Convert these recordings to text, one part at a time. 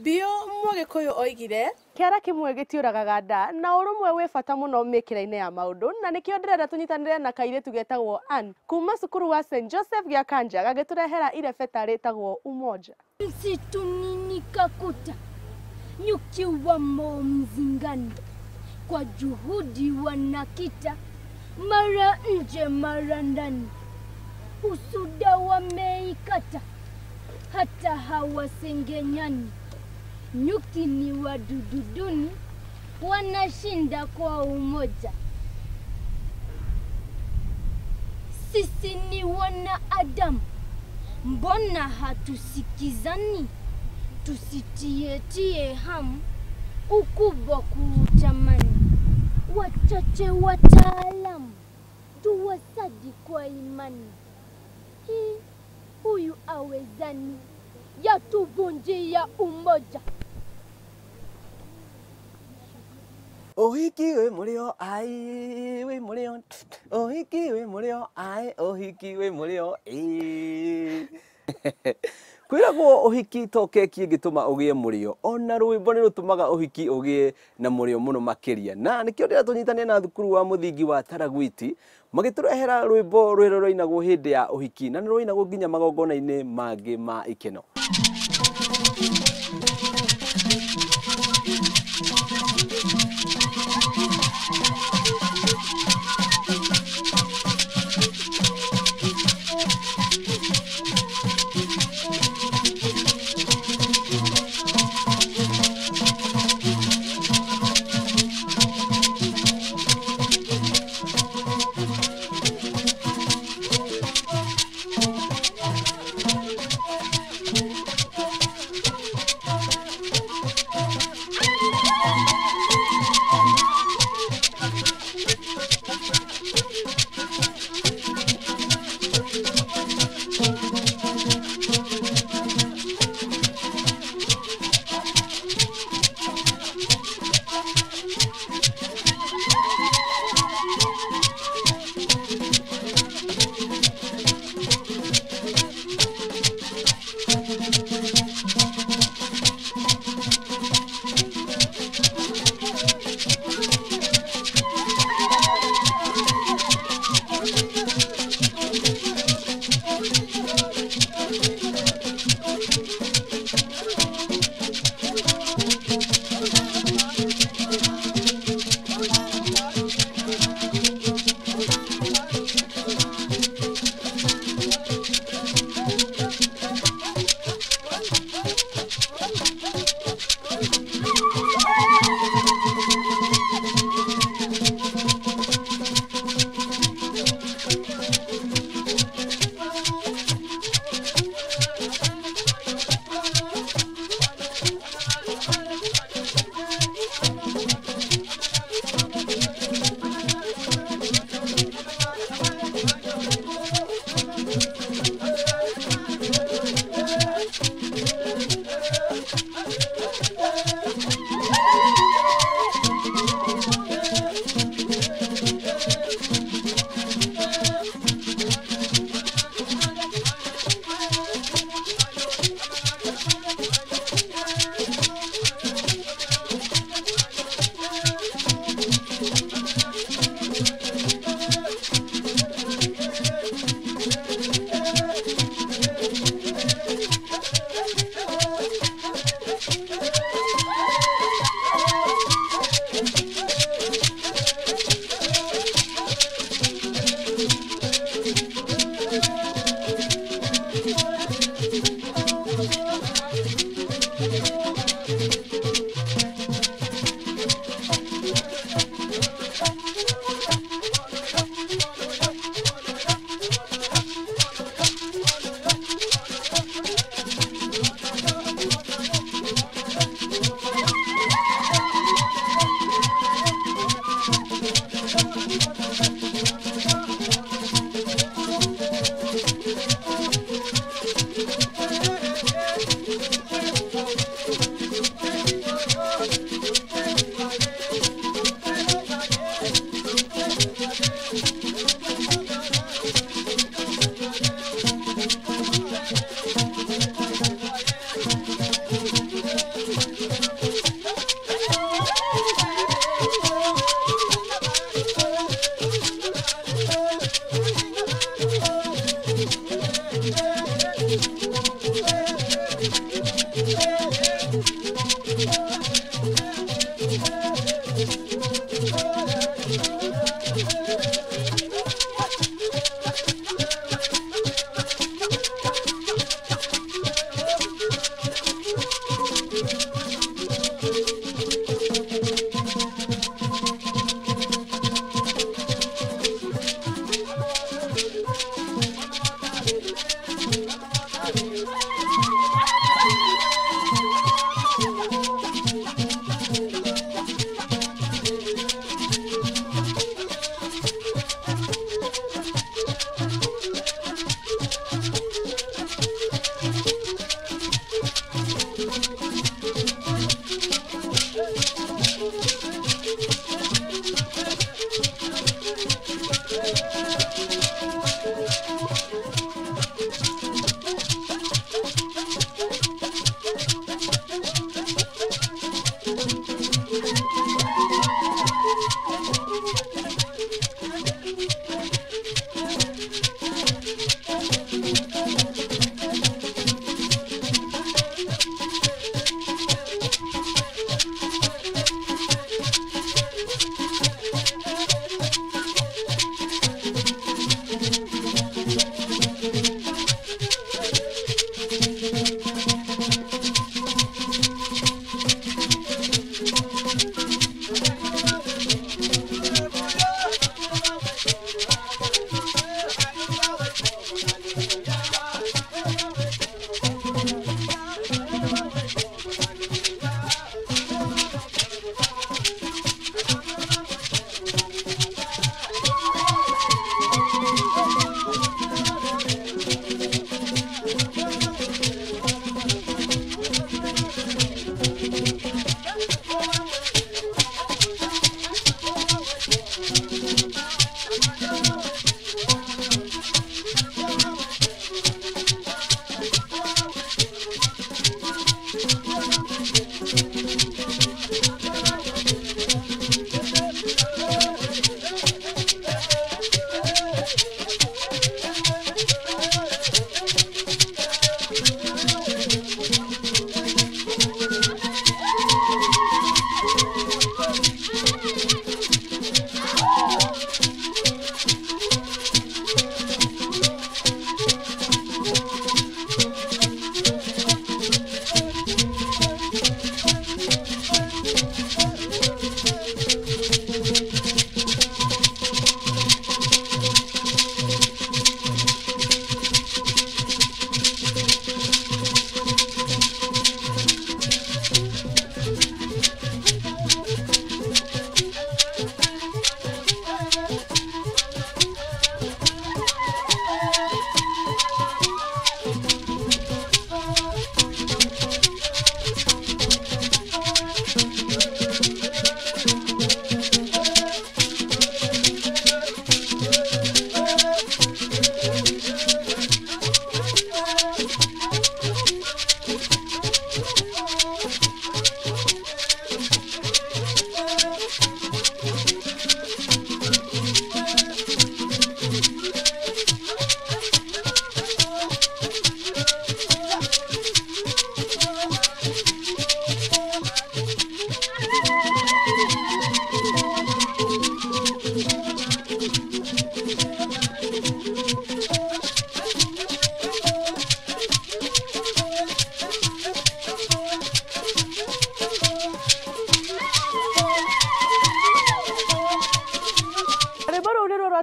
Bio Mũgĩkũyũ oigire kĩara kĩmwe gĩtiũragaga nda na ũrũmwe wĩ bata mũno mĩkĩra-inĩ ya maũndũ, na nĩkĩo ndĩrenda tũnyitanĩre na kairĩtu getagwo Ann kuma cukuru wa St Joseph gĩa Kanja gagĩtũrehera irebeta rĩtagwo Umoja. Msitunini kakuta nyuki wamo mzingani, kwa juhudi wanakita mara nje mara ndani, usuda wameikata hata hawasengenyani. Nyuki ni wadudu duni, wanashinda kwa umoja. Sisi ni wanadamu, mbona hatusikizani? Tusitietie hamu ukubwa kuutamani. Wachache wataalamu tuwasadi kwa imani. Hii huyu awezani yatuvunjia umoja. Ũhiki wĩ mũrĩo ai wĩ mũrĩo, ũhiki wĩ mũrĩo ai, ũhiki wĩ mũrĩo ĩ. Kwĩragwo ũhiki to keki ĩngĩtũma ũgĩe mũrĩo, ona rwĩmbo nĩ rũtũmaga ũhiki ũgĩe na mũrĩo mũno makĩria. Na nĩkĩo ndĩrenda tũnyitane na thukuru wa mũthingi wa Taragwiti magĩtũrehera rwĩmbo rũrĩa rũinagwo hĩndĩ ya ũhiki, na nĩ rũinagwo nginya magongona-inĩ mangĩ ma ikeno.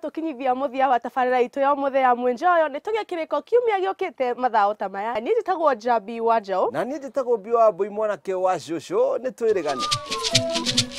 Tũkinyithia mũthia wa tabarĩra itũ ya ũmũthĩ ya Mwĩnjoyo nĩ tũgĩe kĩrĩko kiumia gĩũkĩte mathaa ta maya. Niĩ njĩtagwo Njambi wa Njaũ na niĩ njĩtagwo Mbio wa Mbũi mwanake wa cũcũ nĩ twĩrĩgane.